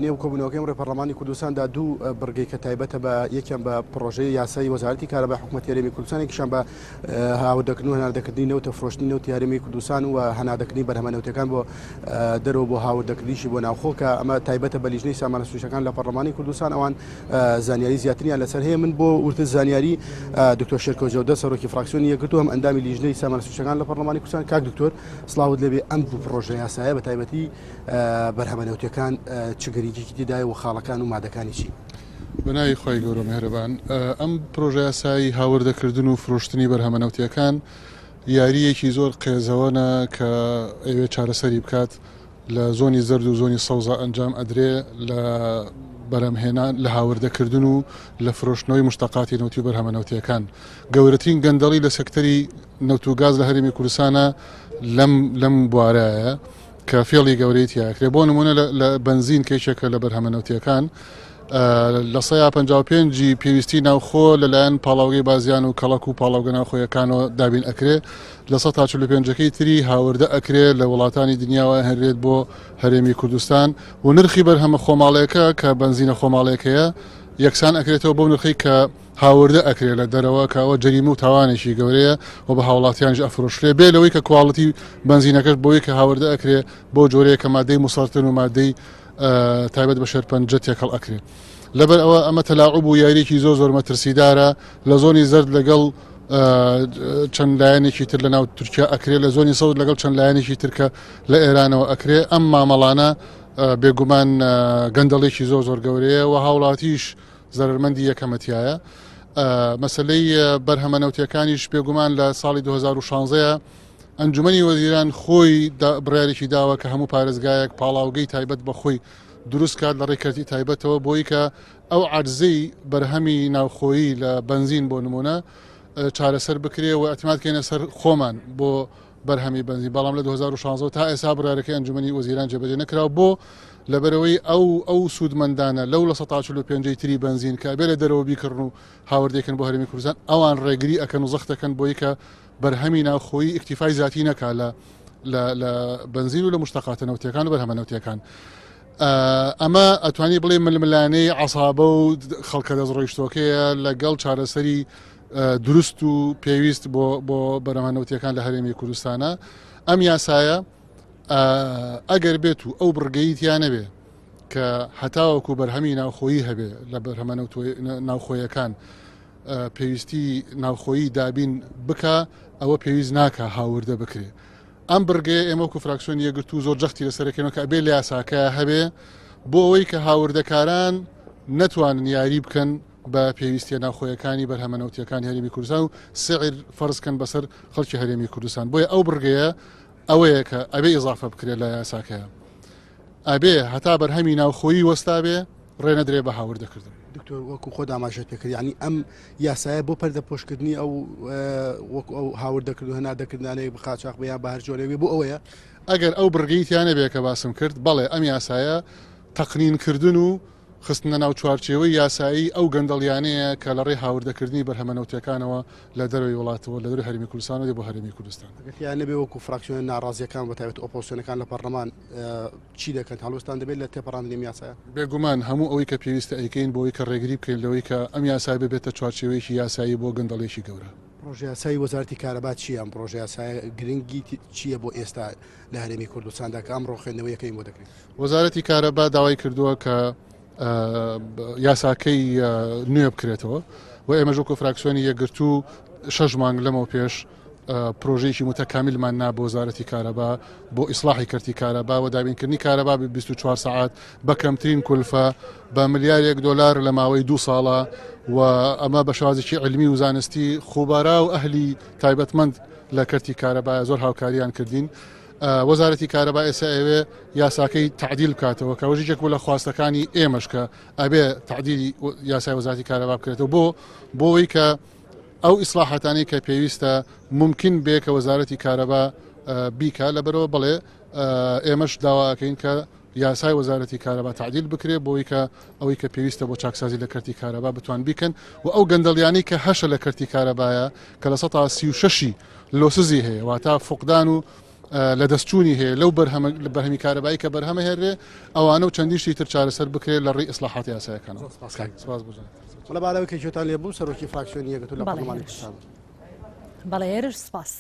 نێو کۆبوونەوەکەی ئەمڕۆی پەرلەمانی کوردستاندا دوو بڕگەی کە تایبەتە بە یەکیان بە پڕۆژەی یاسایی وەزارەتی کارەبای حکوومەتی هەرێمی کوردستان یەکیشان بە هاوردەکردن و هەناردەکردنی نەوتە فرۆشتنی نەوتی هەرێمی کوردستان و هەناردەکردنی بەرهەمە نەوتەکان بۆ دەرەوە بۆ هاوردەکردنیشی بۆ ناوخۆ کە ئەمە تایبەتە بە لیژنەی سامانە سروشتەکان لە پەرلەمانی کوردستان ئەوان زانیاری زیاتریان لەسەر هەیە من بۆ وردتر زانیاری دکتۆر شێرکۆ جەودە سەرۆکی فراکسیۆنی یەکگرتوو هەم ئەندامی لیژنەی سامانە سروشتەکان لە پەرلەمانی کوردستان کاک دکتۆر سڵاوت لێبێ ئەم دوو پڕۆژە یاسایە بە تایبەتی بەرهەمە نەوتیەکان چ گرنگیەکی تێدایە و خاڵەکان و مادەکانی چین؟ بە ناوی خوای گەورە و میهرەبان. ئەم پرۆژەیاسایی هاوردەکردن و فرۆشتنی بەرهەمە نەوتیەکان یارییەکی زۆر قێزەوەنە کە ئەیەوێت چارەسەری بکات لە زۆنی زەرد و زۆنی سەوزا ئەنجام ئەدرێ لە بەرهەمهێنان لە هاوردەکردن و لە فرۆشتنەوەی مشتەقاتی نەوتی و بەرهەمە نەوتیەکان گەورەترین گەندەڵی لە سێکتەری نەوت و گاز لە هەرێمی کوردستانە لەم لەم بوارایە کە فێڵی گەورەی تیاکرێ بۆ نمونە لە بەنزین کە یەکێکە لە بەرهەمە نەوتیەکان لە سەیا 55 پێویستی ناوخۆ لەلایەن پاڵاوگەی بازیان و کەڵک و پاڵاوگە ناوخۆیەکانەوە دابین ئەکرێ لە سە تا 45ەکەی تری هاوردە ئەکرێ لە وڵاتانی دنیاوە هەنرێت بۆ هەرێمی کوردستان و نرخی بەرهەمە خۆماڵەکە کە بەنزینە خۆماڵەکەیە یەکسان ئەکرێتەوە بۆ نرخی کە هاوردە ئەکرێ لە دەرەوە کە ئەوە جەریمە و تاوانێکی گەورەیە و بە هاوڵاتیانیش ئەفرۆشرێ بێ لەوەی کە کواڵیتی بەنزینەکەش بۆی کە هاوردە ئەکرێ بۆ جۆرەیە کە مادەی موسەرتن و مادەی تایبەت بە شێرپەنجە تێکەڵ ئەکرێ لەبەر ئەوە ئەمە تەلاعوب و یاریێکی زۆر زۆر مەترسیدارە لە زۆنی زەرد لەگەڵ چەند لایەنێکی تر لە ناو تورکیا ئەکرێ لە زۆنی سەوز لەگەڵ چەند لایەنێکی ترکە لە ئێرانەوە ئەکرێ ئەم مامەڵانە بێگومان گەندەڵێکی زۆر زۆر گەورەیە و هاوڵاتیش زەرەرمەندی یەکەمە تیایە. مەسەلەی بەرهەمە نەوتیەکانیش بێگومان لە ساڵی 2016 ئەنجومەنی وەزیران خۆی بڕیارێکی داوە کە هەموو پارێزگایەک پاڵاوگەی تایبەت بە خۆی دروست کات لە ڕێی کەرتی تایبەتەوە بۆی کە ئەو عەرزەی بەرهەمی ناوخۆیی لە بەنزین بۆ نمونە چارەسەر بکرێ و ئەتماد کەینە سەر خۆمان بۆ بەرهەمی بەنزین، بەڵام لە 2016 تا ئێستا بڕیارەکەی ئەنجومەنی وەزیران جێبەجێ نەکراوە بۆ لەبەرئەوەی ئەو ئەو سوودمەندانە لەو 45% تری بەنزین کە ئەبێ لە دەرەوە بیکڕن و هاوردەی کەن بۆ هەرێمی کوردستان ئەوان ڕێگری ئەکەن و زەخت ئەکەن بۆی کە بەرهەمی ناوخۆیی ئیکتیفای زیاتی نەکا لە لە لە بەنزین و لە مشتەقاتە نەوتیەکان و بەرهەمە نەوتیەکان. ئەمە ئەتوانی بڵێ ململانێی عەسابە و خەڵکە دەستڕۆیشتۆکەیە لەگەڵ چارەسەری دروست و پێویست بۆ بۆ بەرهەمە نەوتیەکان لە هەرێمی کوردستانە ئەم یاسایە ئەگەر بێت و ئەو بڕگەی تیا نەبێ کە هەتاوەکو بەرهەمی ناوخۆیی هەبێ لە بەرهەمە ناوخۆیەکان پێویستی ناوخۆیی دابین بکە ئەوە پێویست ناکە هاوردە بکرێ ئەم بڕگەیە ئێمە وەکو فراکسیۆنی یەکگرتوو زۆر جەختی لەسەرەکەینەوە کە ئەبێ لە یاساکە هەبێ بۆ ئەوەی کە هاوردەکاران نەتوانن یاری بکەن بە پێویستیە ناوخۆیەکانی بەرهەمە نەوتیەکانی هەرێمی کوردستان و سعر فەرز کەن بەسەر خەڵکی هەرێمی کوردستان بۆیە ئەو بڕگەیە ئەوەیە کە ئەبێ ئیزافە بکرێت لە یاساکەیە ئەبێ هەتا بەرهەمی ناوخۆیی وەستابێ ڕێ نەدرێ بە هاوردەکردن. دکتۆر وەکو خۆت ئاماژەت پێکرد یعنی ئەم یاسایە بۆ پەردەپۆشکردنی ئەو وەکو ئەو هاوردەکردن و هەناردەکردنانەیە بە قاچاخ بێ یان بە هەر جۆرێک بێ بۆ ئەوەیە؟ ئەگەر ئەو بڕگەی تیا نەبێ کە باسم کرد بەڵێ ئەم یاسایە تەقنینکردن و خستنە ناو چوارچێوەی یاسایی ئەو گەندەڵیانەیە کە لە ڕێی هاوردەکردنی بەرهەمە نەوتیەکانەوە لە دەرەوەی وڵاتەوە لە دەرەوەی هەرێمی کوردستانەوە دێ بۆ هەرێمی کوردستان. ئەگەر تیا نەبێ وەکو فراکسیۆنە ناڕازیەکان بە تایبەت ئۆپۆزسیۆنەکان لە پەڕلەمان چی دەکەن؟ هەڵوێستان دەبێت لە تێپەڕاندنی ئەم یاسایە؟ بێگومان هەموو ئەوەی کە پێویستە ئەیکەین بۆ ئەوەی کە ڕێگری بکەین لەوەی کە ئەم یاسایە ببێتە چوارچێوەیەکی یاسایی بۆ گەندەڵیەکی گەورە. پڕۆژەیاسای وەزارەتی کارەبا چییە؟ ئەم پڕۆژەیاسایە گرنگی چییە بۆ ئێستا لە هەرێمی کوردستاندا کە ئەمڕۆ خوێندنەوەیەکەی بۆ دەکرێت؟ وەزارەتی کارەبا داوای کردووە کە یاساکەی نوێ بکرێتەوە و ئێمەش وەکو فراکسیۆنی یەکگرتوو شەش مانگ لەمەو پێش پرۆژەیەکی متەکامیلمان نا بۆ وەزارەتی کارەبا بۆ ئیسلاحی کەرتی کارەبا و دابینکردنی کارەبا بە 24 سەعات بە کەمترین کولفە بە ملیارێک دۆلار لە ماوەی دوو ساڵە و ئەمە بە شێوازێکی علمی و زانستی خوبارا و ئەهلی تایبەتمەند لە کەرتی کارەبا زۆر هاوکاریان کردین. وەزارەتی کارەبا ئێستا ئەوێ یاساکەی تعدیل بکاتەوە کە وەژێک بوو لە خواستەکانی ئێمەش کە ئەبێ تعدیلی یاسای وەزارەتی کارەبا بکرێتەوە بۆ بۆەوەی کە ئەو ئیسلاحاتانی کە پێویستە ممکن بێ کە وەزارەتی کارەبا بیکا لەبەرەوە بڵێ ئێمەش داواکەین کە یاسای وەزارەتی کارەبا تعدیل بکرێ بۆی کە ئەوەی کە پێویستە بۆ چاکسازی لە کەرتی کارەبا بتوان بیکەن و ئەو گەندەڵیانی کە هەشە لە کەرتی کارەبایە کە لە سە 36 لۆسزی هەیە واتا فقدان و. لەدەستچوونی هەیە لەو بەرهەمە بەرهەمی کارەبایی کە بەرهەمە هێنرێ ئەوانە و چەندین شتی تر چارەسەر بکرێت لە ڕێی ئیسلاحاتی یاسایەکانەوە. زۆر سپاس کاک. سپاس بۆ جەنابتان. لەبارەوەی کە گوێتان لێ بوو سەرۆکی فراکسیۆنی یەکگرتوو لە بەڵێ پەرلەمانی هێرش. کوردستان. بەڵێ هێرش سپاس.